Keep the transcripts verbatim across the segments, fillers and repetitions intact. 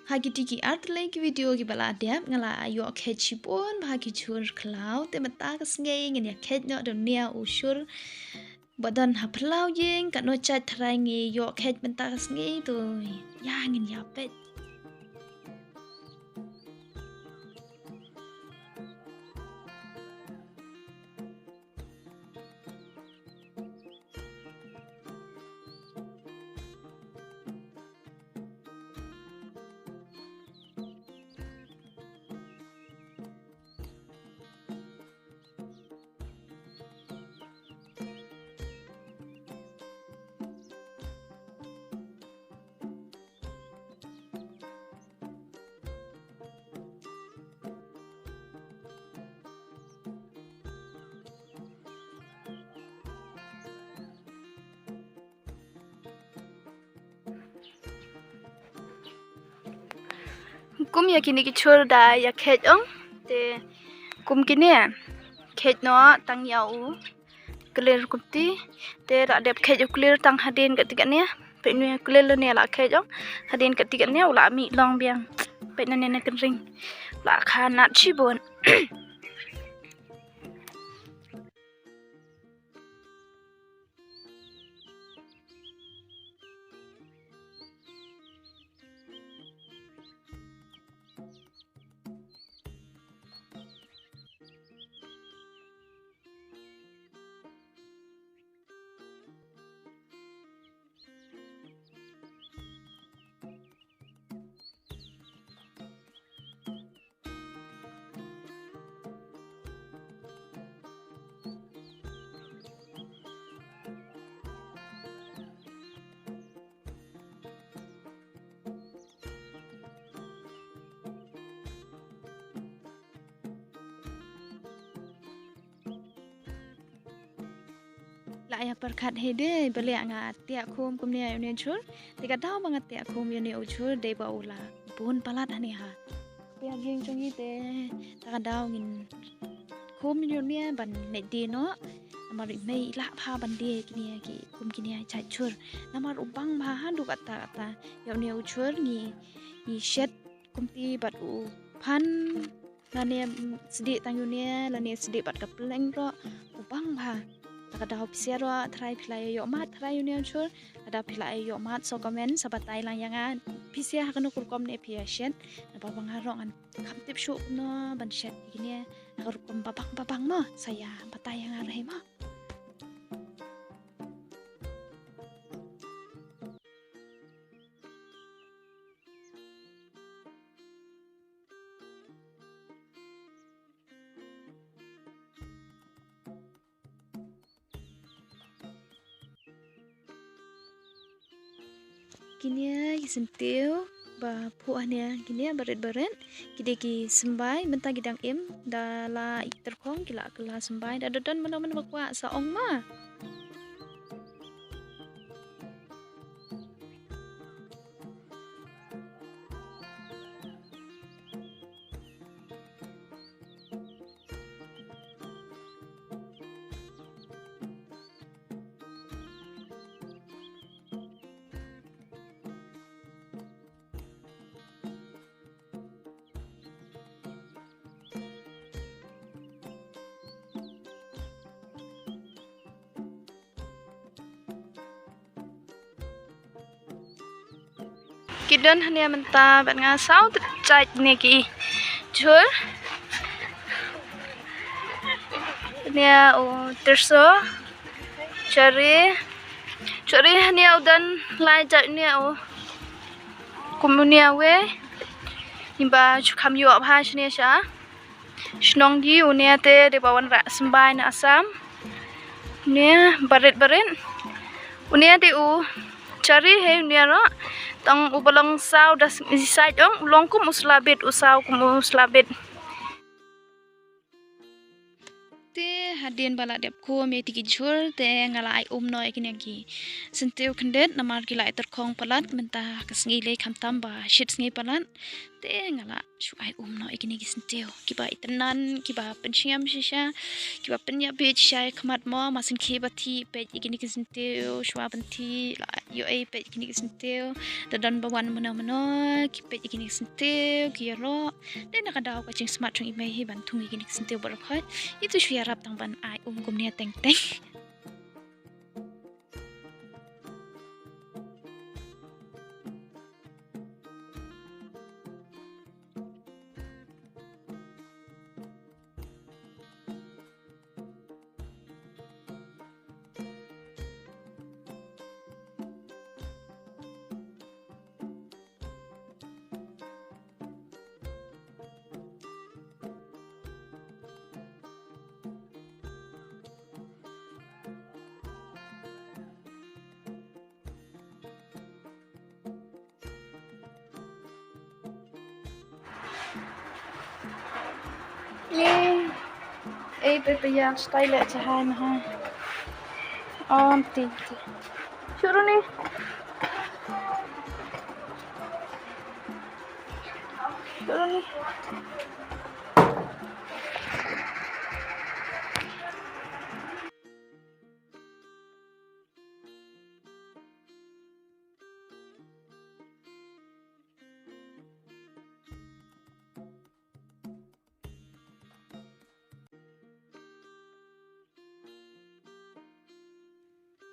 Ha kiti ki artylli ki video kiba la dep nga la ïoh kheit shibun bha ki jhur khlaw, te mynta ka sngi ngin ïa kheit noh da une u jhur ba don ha phyllaw ïing. Katno jait tharai ngi ïoh kheit mynta ka sngi, to ïa ngin ïa peit. Kum ïa kine ki jhur da ïa kheit ong. Te kum kine kheit noh tang ïa u klir kumti. Te la dep kheit u klir tang hadien kati kane. Peit une u klir lane la kheit ong. Hadien kati kane u la mih long biang. Peit nane na kynring. La kha nat shibun. La ïa pyrkhat hi de balei nga tiak khum kumne ïa une u jhur. Te ka daw ba nga tiak khum ïa une u jhur dei ba u la bun palat hangne ha. Pia ging jong ngi te ta ka daw ngin khum ïa une ban leit die noh. Namar i mei i lah bha ban die kine ki kum kine jait jhur. Namar u bang bha haduh katta katta. Ïa une u jhur ngi ngi shet kumti bad u phan. Lane, mm, sdih tang ïa une, lane sdih bad ka pylleng ruh, u bang bha. Ta ka daw phi shet ruh, tharai phi la ïoh mad, tharai ïa une u jhur, lada phi la ïoh mad, so comment, sa batai lang ïa nga, phi shet ha kano ka rukom ne phi ïa shet, naba ba nga ruh ngan kham tip shuh kumno ban shet ïa kine, ha ka rukom babang babang mo, sa ïa batai ïa nga ruh mo. Kine ki syntiew ba phuh hangne, kine barit barit. Ki dei ki symbai, mynta ki dang im, da la ïa tyrkhong ki la kylla symbai, da don mano mano ba kwah sa ong ma. Ki don hangne mynta bad nga saw jait ne ki jhur. Ne u tyrso, chari, chari hangne u don lai jait ne u. Kum une uwei. Ngi ba ju kham ïoh bha shane sha. Shnong ki une te dei ba wanrah symbai na Assam. Une barit barit. Une te u chari hi une ruh. Tang u ba long saw da side ong u long kum u slabit, u saw kum u slabit. Te hadien ba la dep khum ïa kiti ki jhur te nga la ai um noh ïa kine ki syntiew khyndiat namar ki la ai tyrkhong palat mynta ka sngi lei khamtam ba shit sngi palat. Te nga la shu ai um noh ïa kine ki syntiew kiba itynnad, kiba pynshngem shisha, kiba pynïap beit shisha ïa khmat mo. Ma sngewkhia ba thiah peit ïa kine ki syntiew, shuwa ban thiah la ïoh ei peit ïa kine ki syntiew. Te don ba wan mano mano ki peit ïa kine ki syntiew, ki ïaroh. Te na ka daw ka jingsmat jong i mei hi ban thung ïa kine ki syntiew baroh khoit. Ïa to shu ïarap tang ban ai um kumne teng teng. Ei, ei, pe, pe, ïa, style le, cha hai, ma hai. Om, ti, ti. Shuru ni. Shuru ni.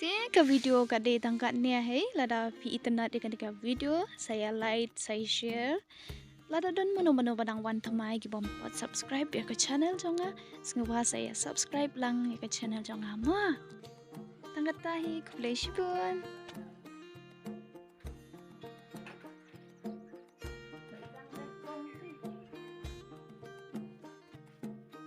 Te ka video ka dei tang katne hi, lada phi itynnad ïa kane ka video, sa ïa like, sa ïa share. Lada don mano mano ba dang wan thymmai ki bym pat subscribe ïa ka channel jong nga, sngewbha sa ïa subscribe lang ïa ka channel jong nga mo. Tang kata hi, khublei shibun.